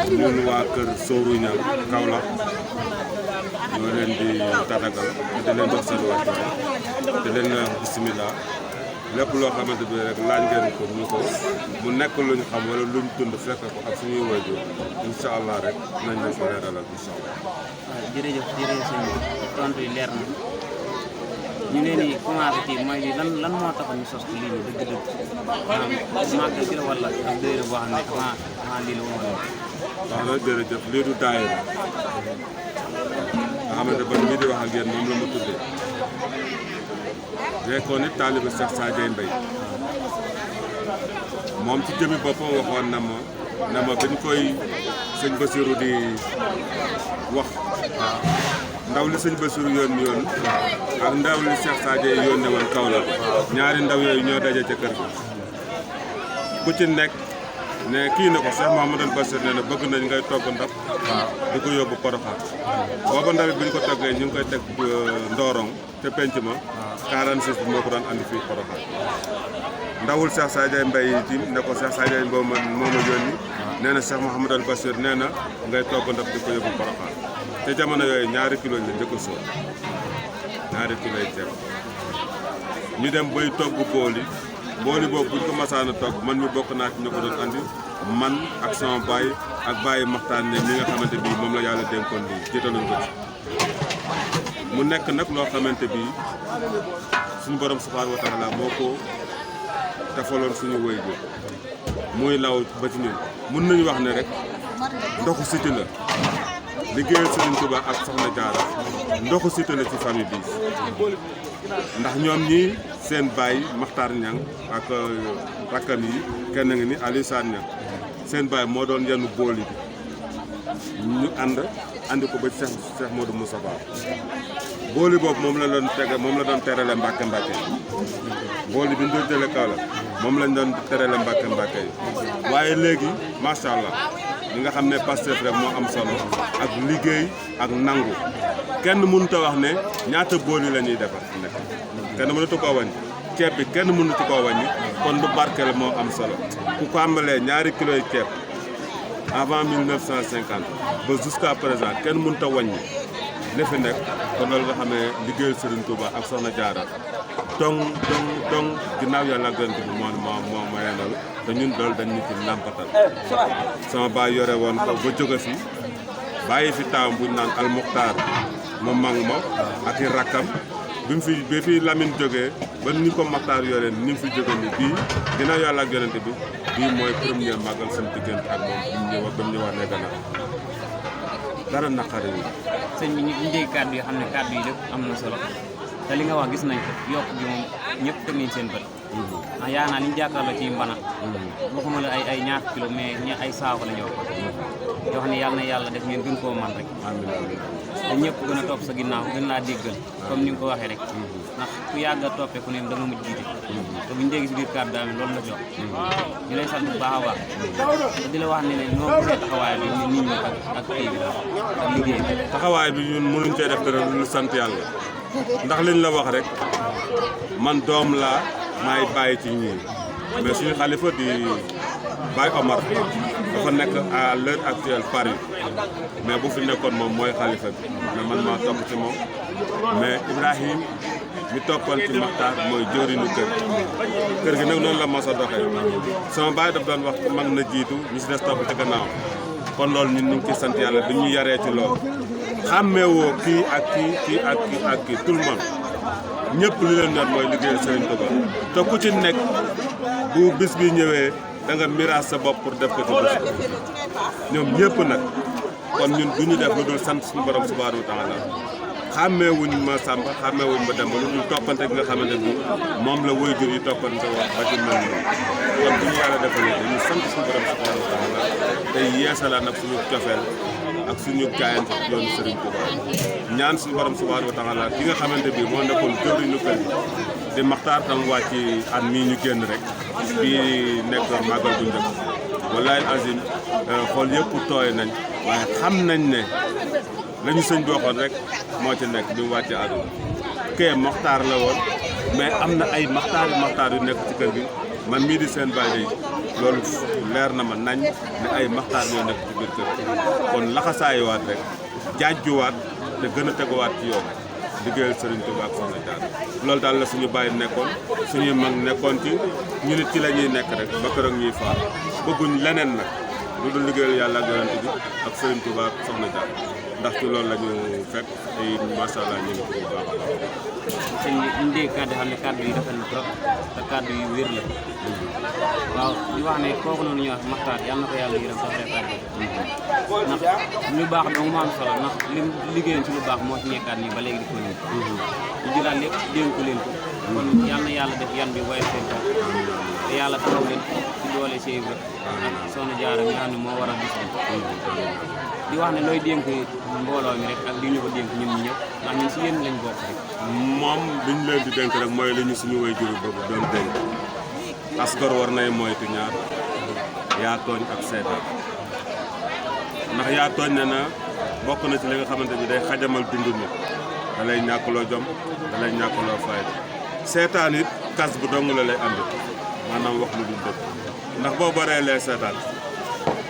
ñun waa kër Sowru Niang Kaolack ñoo leen di tatagal te leen dox seen wàccuwaay te leen wax bisimilah lépp loo xamante bi rek laaj ngeen ko mu nekk luñ xam wala luñ dund fekk ko ak suñuy waajur incha allah rek nañ leen ko leeralal incha allah. waaw jërëjëf sëñ bi tontu yi leer na ñu leen di commencé ci mooy lan moo tax ñu sos lii nii dëgg-dëgg maanaam màggal gi la wala ak dëgg boo xam ne avant lii la woon. wax na jërëjëf lii du daayira nga xamante ba mii di wax ak yéen moom la ma tuddee rekkoon it taaliba Cheikh Sadio Mbaye moom ci jëmi boppam waxoon na ma bañ koy sëñ Bassirou di wax ndaw li sëñ Bassirou yoon ak ndaw li Cheikh Sadio yónne woon Kaolack ñaari ndaw yooyu ñoo daje ca kër gi ku ci nekk ne kii na ko Cheikh Mouhamadou Bassir ne na bëgg nañ ngay togg ndab di ko yóbbu Porokhane booba ndaw bi ñu ko toggee ñu ngi koy teg Ndorong te penc ma 46 bi moo ko doon andi fii Porokhane ndawul Cheikh Sadio Mbaye itam ne ko Cheikh Sadio Mbaye moo ma yónni nee na Cheikh Mouhamadou Bassir nee na ngay togg ndab di ko yóbbu Porokhane te jamono yooyu ñaari kilo la njëkk a sóor ñaari kilo yi ceeb ñu dem bay togg booli boobu buñ ko masaana togg man mi bokk naa ci ñu ko doon andi man ak sama baay ak bàyyi maxtaan ne mi nga xamante bii moom la yàlla dénkoon lii jiitaluñ ko ci mu nekk nag loo xamante bii suñu borom subhaanahu wa taala moo ko defaloon suñu waajur muy law ba ci ñun mun nañu wax ne rek ndoxu siti la liggéeyal Serigne Touba ak Soxna Jaara ndoxu siti la ci famille bi ndax ñoom ñii seen baay Makhtar Niang ak rakkam yi kenn nga ni Aliou Sane Niang seen baay moo doon yenu booli bi ñu andi ko ba Cheikh Modou Moussa Ba booli boobu moom la doon terale Mbàkke booli bi ñu doon jëlee Kaolack moom lañ doon terale Mbàkke yi waaye léegi macha allah li nga xam ne Pastef rek moo am solo ak liggéey ak nangu kenn mënut a wax ne ñaata booli la ñuy defar nekk kenn mënatu koo wàññi ceeb bi kenn mënatu koo wàññi kon lu barkeel moo am solo ku ko amalee ñaari kilos yi ceeb avant 1950 ba jusqu'à présent kenn mënut a wàññi li fi nekk kon loolu nga xam ne liggéeyal Serigne Touba ak Soxna Jaara dong ginnaaw yàlla ak Yonent bi moo yenal te ñun loolu dañ ñu ci nàmpatal sama baay yore woon ko ba jóge fi bàyyi fi taawam buñ naan almuxtaar mu mag ma ak i rakkam bi fi Lamine jógee ba ni ko Maxtaar yore ni mu fi jóge ni bii ginnaaw yàlla ak Yonent bi bii mooy premier màggal suñu diggante ak moom ba mu ñëwaat ne gannaaw dara naqari wi sëñ bi ñu dégg kàddu yi xam ne kàddu yi lépp am na solo te li nga wax gis nañ ko yokk bi moom ñëpp teg nañ seen bët ndax yaa naa ni ñu jàkkaarloo ci mbana waxuma la ay ñaar kilo mais ay saako la ñëw yoo xam ne yàlla na yàlla def ngeen gën koo man rek te ñëpp gën a topp sa ginnaaw gën laa déggal comme ni nga ko waxee rek ndax ku yàgg a toppee ku ne da nga mujj jiite te buñu dégg si biir kàddu daal loolu la jox ñu lay sant bu baax a baax te di la wax ne noo gisee taxawaay bi nit ñi ak kii bi daal ak liggéey bi taxawaay bi ñun mënuñ cee def dara lu sant yàlla ndax liñ la wax rek man doom laa maay bàyyi ci ñii mais suñu xalifa di Baye Omar dafa nekk à l'heure actuelle Paris mais bu fi nekkoon moom mooy xalifa bi mais man maa topp ci moom mais Ibrahim mi toppoon ci Maxtaar mooy jóorinu kër gi nag noonu la mos a doxee sama baay daf doon wax mag na jiitu ñu si des topp ci gannaaw kon loolu ñun ñu ngi ciy sant yàlla bi ñu yaree ci loolu xàmmeewoo kii ak kii tout le monde ñëpp li leen ñor mooy liggéeyal Serigne Touba te ku ci nekk bu bis bi ñëwee da nga miraas sa bopp pour def ko ci bés ñoom ñëpp nag kon ñun du ñu def lu dul sant suñu borom subhanahu wa taala xàmmeewuñ ma Samba xàmmeewuñ ma Demba lu dul toppante gi nga xamante ni moom la waajur yi toppante woon ba ci mel nii kon bu ñu yàlla defalee dañuy sant suñu borom subhanahu wa taala tey yeesalaat nag suñu cofeel ak suñu jaayante yoonu Serigne Touba ñaan suñu borom subhanahu wa taala ki nga xamante bi moo nekkoon jëwriñu kër gi di Maxtaar tam wàcc at mii ñu génn rek bii nekk màggal bu njëkk wallahi azim xool yëpp tooy nañ waaye xam nañ ne lañu sëñ bi waxoon rek moo ci nekk bi mu wàccee àdduna kee Maxtaar la woon mais am na ay maxtaar yu nekk ci kër gi man mii di seen baay loolu leer na ma nañ ne ay Maxtaar ñoo nekk ci biir kër kon laxasaayuwaat rek jaajjuwaat te gën a teguwaat ci yoon liggéeyal Serigne Touba ak Soxna Jaara loolu daal la suñu bàyyi nekkoon suñuy mag nekkoon ci ñu nit ci la ñuy nekk rek ba keroog ñuy faar bëgguñ leneen nag lu dul liggéeyal yàlla ak yonent bi ak Serigne Touba ak Soxna Jaara ndax ci loolu la ñu fekk te macha allah ñu ngi ci bu baax a baax. sëñ bi ñu dégg kàddu xam ne kàddu yi rafet na trop te kàddu yu wér la waaw ñu wax ne kooku noonu ñuy wax Maxtaar yàlla na ko yàlla yërëm sax reetaan ndax lu baax dong mu am solo ndax lim liggéeyoon ci lu baax moo ci nekkaat nii ba léegi di ko nii ñu jëlaat lépp dénku leen ko kon yal na yàlla def yan bi waaye seen kaw te yàlla taxaw leen ci doole Cheikh Ibra ak Soxna Jaara mi nga xam ne moo war a bis bi di wax ne looy dénk mbooloo mi rek ak di ñu ko dénk ñun ñi ñëpp ndax ñun si yéen lañ bokk rek moom li ñu leen di dénk rek mooy li ñu suñu way juru boobu doon dénk asgor war nay moytu ñaar yaa tooñ ak seetaan ndax yaa tooñ ne na bokk na ci li nga xamante bi day xajamal dundu nit da lay ñàkkloo jom da lay ñàkkloo fayda seetaan it kas bu dong la lay andi maanaam wax lu dul dëgg ndax boo baree lee seetaan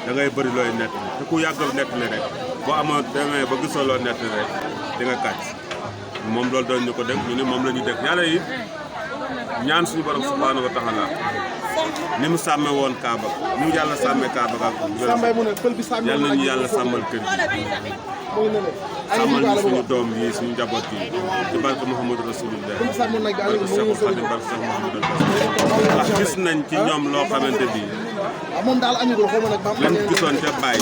da ngay bëri looy nett te ku yàggal nett li rek boo amoon demee ba gisoo loo nett rek di nga kàcc moom loolu doon ñu ko dégg ñu ni moom la ñu dégg yàlla it ñaan suñu borom subhanahu wa taala ni mu sàmme woon Kaaba ni mu yàlla sàmme Kaaba ak yàlla nañu yàlla sàmmal kër gi sàmmal ñu suñu doom yi suñu njaboot yi ci barke Mouhamadou Rasulullah barke Cheikhul Khadim barke Cheikh Mouhamadou ndax gis nañ ci ñoom loo xamante bi lañ gisoon ca Baye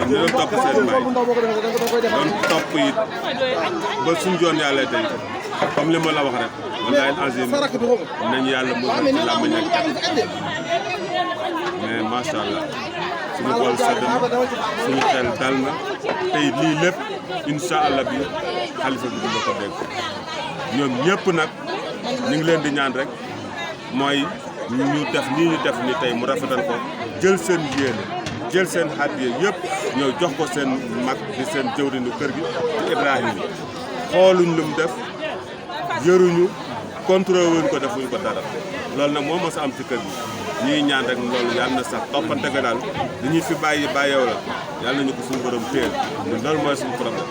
ñu doon topp seen Baye doon topp it ba suñu joon yàlla tey comme li ma la wax rek wallahi azim nañ yàlla mu ci làmbañ ak mais macha allah suñu xol sedd na suñu xel dal na tey lii lépp incha allah bi xalifa bi dina ko dégg ñoom ñëpp nag ñu ngi leen di ñaan rek mooy ñu def nii ñu def ni tey mu rafetal ko jël seen yéene jël seen hadiya yëpp ñëw jox ko seen mag di seen jëwriñu kër gi ci Ibrahima yi xooluñ lu mu def yëruñu contrôlé wuñ ko defuñ ko dara loolu nag moo mos a am ci kër gi ñuy ñaan rek loolu yàlla na sax toppante ga daal li ñuy fi bàyyeew la yàlla nañu ko suñu borom téel ñun loolu mooy suñu problème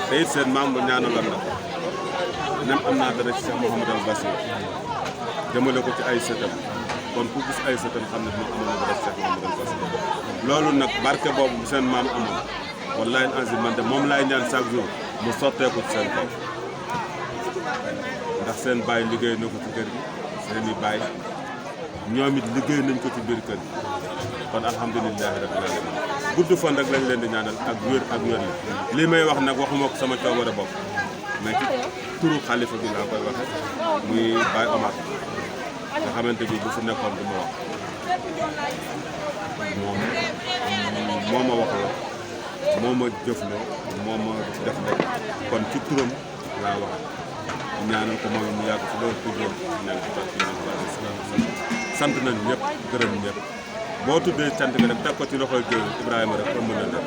te it seen maam bu ñaanaloon na nem am naa dara ci Cheikh Mouhamadou Bassir jëmale ko ci ay sëtam kon ku gis ay sëtam xam ne moom amoon na dara ci Cheikh Mouhamadou Bassir loolu nag barke boobu bu seen maam amoon wallahi azim man de moom laay ñaan chaque jour mu sotteeku ci seen kaw ndax seen baay liggéey na ko ci kër gi seen i baay ñoom it liggéey nañ ko ci biir kër gi kon alhamdulilahi rabbil alamin gudd fan rek lañ leen di ñaanal ak wér li may wax nag waxuma ko sama coobare bopp mais ci turu xalifa bi laa koy waxe muy Baye Omar nga xamante bi bu fi nekkoon du ma wax moom moo ma waxloo moo ma jëfloo moo ma def rek kon ci turam laa wax ñaanal ko moom mu yàgg fi loolu tuddoo ñaan ci barke sant nañ ñëpp gërëm ñëpp boo tuddee cant bi rek teg ko ci loxoy géew Ibrahima rek ëmb na leen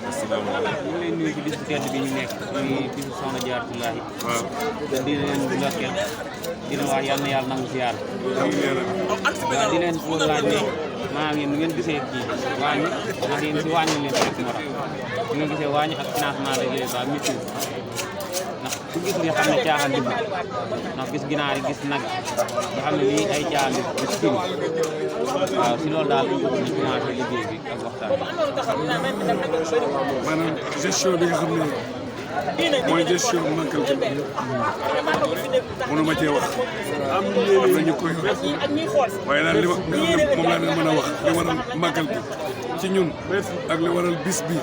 asalaamaaleykum. ñu ngi lay nuyu ci bis bu tedd bi ñu nekk muy bisu Soxna Jaaratullaahi. waaw di leen ndokkeel di leen wax yal na yàlla nangu ziar. waaw di leen pour laaj ne maa ngi nu ngeen gisee kii wàññi ndax yéen si wàññi leen fekk moo tax nu ngeen gisee wàññi ak financement la jëlee ba métti ndax ku gis li xam ne caaxaan di ndax gis ginaar yi gis nag nga xam ne lii ay caaxaan di gis fii waaw si loolu daal ñu commencé liggéey bi ak waxtaan bi. maanaam gestion bi nga xam ne mooy gestion màggal gi mënuma cee wax am na ñu koy wax waaye daal li ma moom laa leen mën a wax li waral màggal gi ci ñun ak li waral bis bi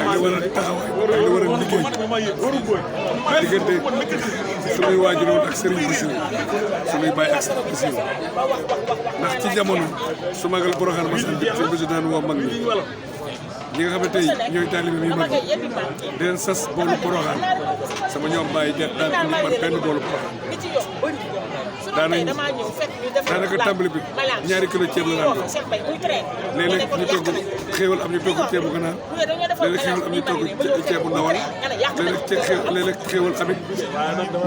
ak li waral taxawaay ak li waral liggéey diggante suñuy waajuroon ak Serigne Bassirou suñuy baay ak Serigne Bassirou ndax ci jamono su magal Porokhane ma sant Serigne Bassirou daan woo mag ñi nga xam ne tey ñooy taalibe yu mag di leen sas boolu Porokhane sama ñoom bàyyi daan indi par benn boolu Porokhane daanaka tàmbali bi ñaari kilo ceeb la daan doon léeg-léeg ñu togg xéewal am ñu togg ceebu ganaar léeg-léeg xéewal am ñu togg ceebu ndawal léeg-léeg xéewal amit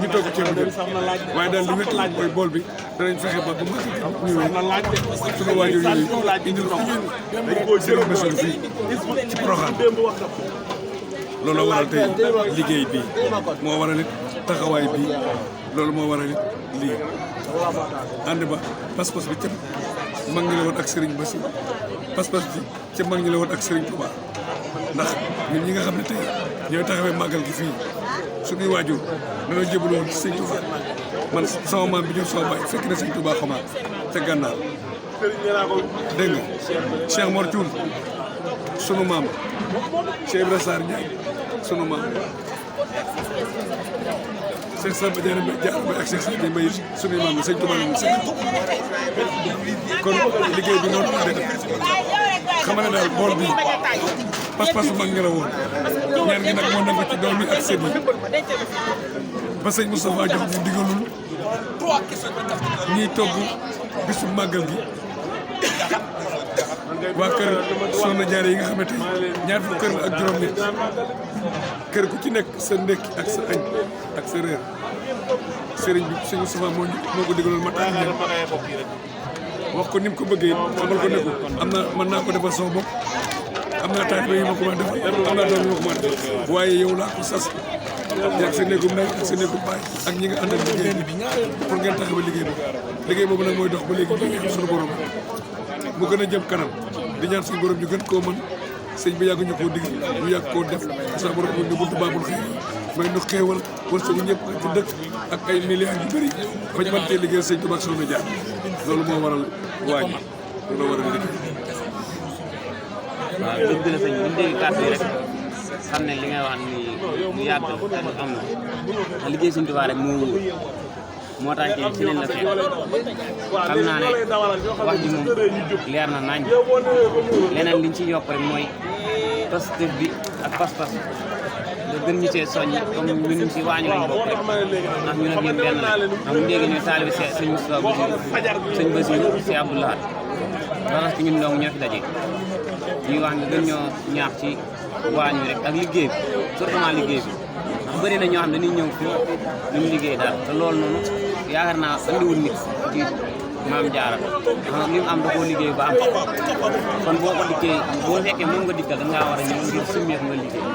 ñu togg ceebu jën waaye daal li wér mooy bool bi danañ fexe ba bu ma ñëwee suñu waajur yooyu indil ko Serigne Bassirou fii ci Porokhane loolu waral tey liggéey bi moo waral it taxawaay bi loolu moo waral it lii ànd ba pas-pas bi ca mag ñi la woon ak Serigne Bassirou pas-pas bi ca mag ñi la woon ak Serigne Touba ndax ñun ñi nga xam ne tey ñooy taxawee màggal gi fii suñuy waajur dañoo jébal woon ci Serigne Touba man sama maam bi jur sama baay fekk na Serigne Touba xamaa ca gànnaar dégg nga Cheikh Mor Thioune sunu maam Cheikh Ibrahima Sarr Ndiaye sunu maam Cheikh Samba Diarra Mbaye ak Cheikh Samba Mbaye sunuy maam la Sëñ Touba la sëñ kon liggéey bi noonu la def xam ne daal bool bi pas-pas mag nga la woon ñaar gi nag moo nangu ci doom yi ak sët yi ba sëñ Moustapha jox ñu digalul ñiy togg bisu màggal gi waa kër Soxna Jaara yi nga xamante ni ñaar fukki kër la ak juróom-ñett kër ku ci nekk sa ndekki ak sa añ ak sa reer sëriñ bi sëñ Moustapha moo ko digaloon ma tax wax ko ni mu ko bëggee xamal ko ne ko am na mën naa ko defal sama bopp am naa taalibe yi ma ko mën a defal am naa doom yi ma ko mën a defal waaye yow laa ko sas ak sa néegum ndey ak sa néegum baay ak ñi nga àndal liggéey bi pour ngeen taxawal liggéey boobu nag mooy dox ba léegi ñu ngi am suñu borom mu gën a jëm kanam di ñaan suñu borom ñu gën koo mën sëñ bi yàgg ñu koo digg ñu yàgg koo def sa borom ñu buntu baabul xëy may nu xeewal wërsëgu ñëpp ci dëkk ak ay milliards yu bëri bañ mën tee liggéey sëñ Tuubaa ak Soxna Jaara loolu moo waral waañ loolu waral liggéey. waaw dëgg la sëñ bi ñu dégg kàddu yi rek xam ne li ngay wax ni lu yàgg am na liggéey sëñ Tuubaa rek moo tax ci leen la fekk xam naa ne wax ji moom leer na nañ leneen liñ ci yokk rek mooy positif bi ak pas-pas nga gën ñu see soññi comme ñun si waañu lañ bokk rek ndax ñun ak yéen benn la ndax mu dégg ñu taalibi sëñ Moustapha sëñ Bassirou si Abdou Lahad parce que ñun dong ñoo fi daje ñuy wax nga gën ñoo ñaax ci waañ wi rek ak liggéey bi surtout liggéey bi ndax bëri na ñoo xam ne dañuy ñëw fii duñu liggéey daal te loolu noonu yaakaar naa andiwul nit ci maam Jaara li mu am da koo liggéey ba am kon boo ko dikkee boo fekkee moom nga dikkal da ngaa war a ñëw ngir summeeku nga liggéey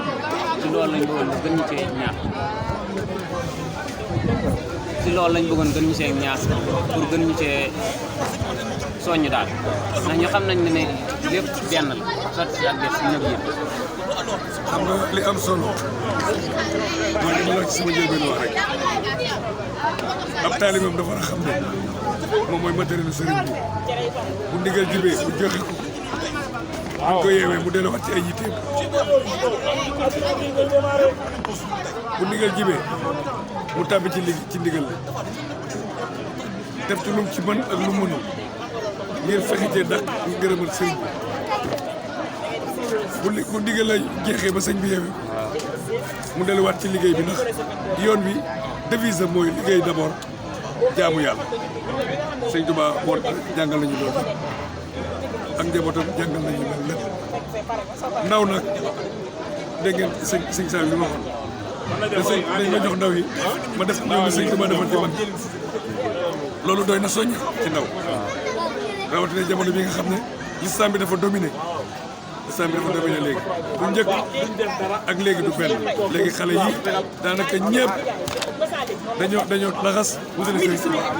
ci loolu lañ bëggoon gën ñu cee ñaax gën ñu see ñaax pour gën ñu cee soññ daal ndax ñu xam nañ ne lépp benn la sotti si ak def si ñëpp yëpp. xam nga li am solo mooy li ma la ci sama njëlbeen wax rek ab taalibeem dafa war a xam ne moom mooy matériel sëriñ bi bu ndigal jibee bu joxe ko buñ ko yeewee mu delluwaat ci ay yitteem bu ndigal jibee mu tàbbi ci ndigal la def ci lum ci mën ak lu mënul ngir fexe cee dàq ñu gërëmal sëriñ bi bu ndigal la jeexee ba sëñ bi yeewee mu delluwaat ci liggéey bi ndax yoon wi devise mooy liggéey d'abord jaamu yàlla sëñ Tuubaa woon jàngal nañu loolu ak njabootam jàngal nañu loolu lépp ndaw nag dégg ngeen sëñ Sall li ma waxoon te sëñ dañ ma jox ndaw yi ma def ñoom sëñ Tuubaa defal ci man loolu doy na soññ ci ndaw rawatina jamono bi nga xam ne lislaam bi dafa dominé léegi bu njëkk ak léegi du benn léegi xale yi daanaka ñëpp dañoo laxas wutali Sëriñ Tuubaa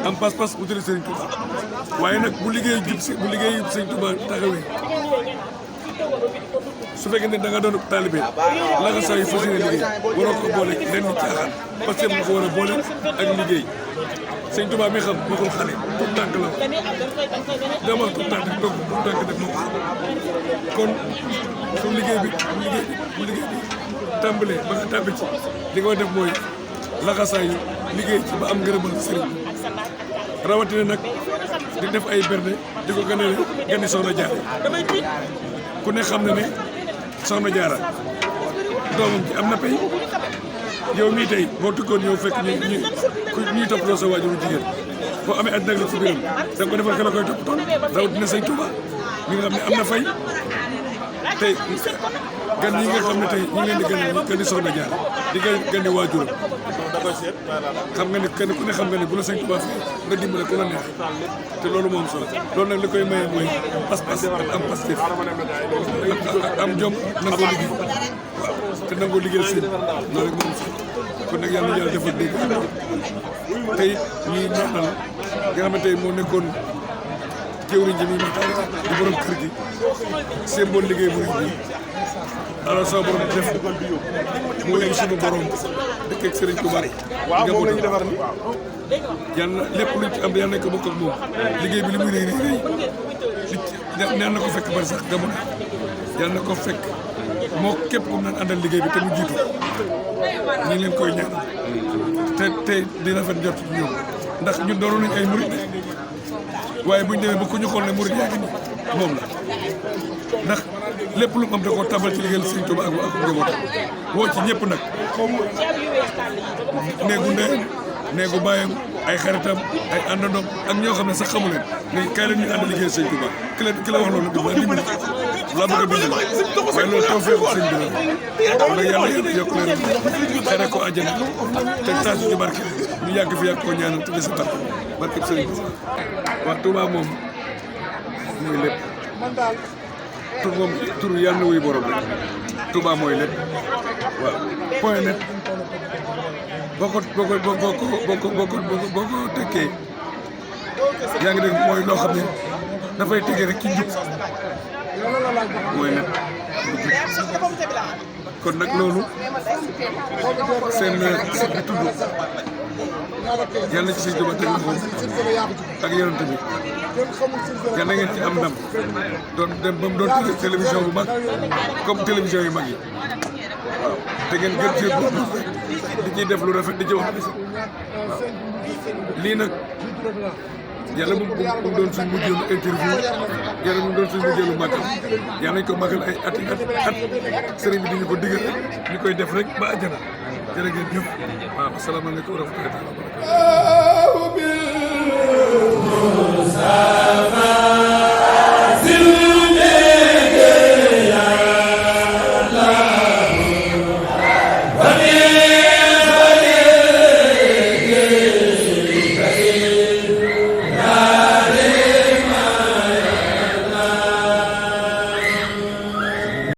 am pas-pas wutali Sëriñ Tuubaa waaye nag bu liggéey Sëriñ Tuubaa taxawee su fekkee ne da nga doon taalibe laxasaa yu fas yéene liggéey waroo ko boole lenn caaxaan parce que mu ko war a boole ak liggéey Sëñ Tuubaa mi xam waxul xale tout tànk la dama tout tànk def moo ko kon su liggéey bi tàmbalee ba nga tàbbi ci li nga def mooy laxasaayu liggéey ci ba am ngërëmal sëriñ rawatina nag di def ay berne di ko gani Soxna Jaara ku ne xam na ne Soxna Jaara doomam ci am na pay yow mii tey boo tukkoon ñëw fekk ñu ku ñuy toppatoo sa waajuru jigéen boo amee àddina ak la ci biiram da nga ko defal ka la koy toppatoo rawatina sëñ Touba mi nga xam ne am na fay tey gan ñi nga xam ne tey ñu ngi leen di gën di soxna jaar di gën di waajuram xam nga ne kenn ku ne xam nga ne bu la sëñ Touba fi nga dimbale ku la neex te loolu moom solo loolu nag li koy maye mooy pas-pas am pastif am jom nangoo liggéey waaw te nangoo liggéeyal seen loolu rek moom solo kon nag yàlla na yàlla defal dégg tey ñuy ñaanal nga xam ne tey moo nekkoon jëwriñ ji muy Maxtaar di borom kër gi seen bon liggéey bu rëy bi alors sama borom def mu yem suñu borom dëkk ak Serigne Touba njabootam yàlla lépp luñ ci am yàlla nañ ko bokk ak moom liggéey bi li muy rëy neen na ko fekk bari sax gamoon yàlla na ko fekk moo képp ku naan àndal liggéey bi te mu jiitu ñu ngi leen koy ñaanal te di rafet jot ñoom ndax ñun doon nañ ay murid waaye buñ demee ba ku ñu xool ne murid yaa ngi nii moom la ndax lépp lu am da koo tabal ci liggéeyal Sëriñ Tuuba ak njabootam woo ci ñëpp nag néegu ndeyam néegu baayam ay xaritam ay àndandoom ak ñoo xam ne sax xamu leen ne kay leen ñu ànd liggéeyal Sëriñ Tuuba ki la wax loolu bi dimbali laa bëgg a bindal waaye loolu taw feeku sëñ bi la kon nag yàlla yokk leen xere ko àjjana te taas ci barke ñu yàgg fi yàgg koo ñaanal te dese barke sëriñ bi waaw Touba moom mooy lépp tur yàlla na wuy borom rek Touba mooy lépp waaw point net boo ko tekkee yaa ngi dégg mooy loo xam ne dafay tege rek ci njub mooy net kon nag loolu seen site bi tudd yàlla ci Sëriñ Tuuba teg loxoom ak yonent bi yàlla ngeen ci am ndam doon dem ba mu doon télévision bu mag comme télévision yu mag yi waaw te ngeen gën ci di ciy def lu rafet di ci wax waaw lii nag yàlla bu doon suñ mujjeelu interview yàlla bu doon suñ mujjeelu màggal yàlla nañ ko màggal ay at sëriñ bi di ñu ko digal ñu koy def rek ba àjjana jërë ngeen jëf waaw asalaamaaleykum wa rahmatullahi wa barakatuh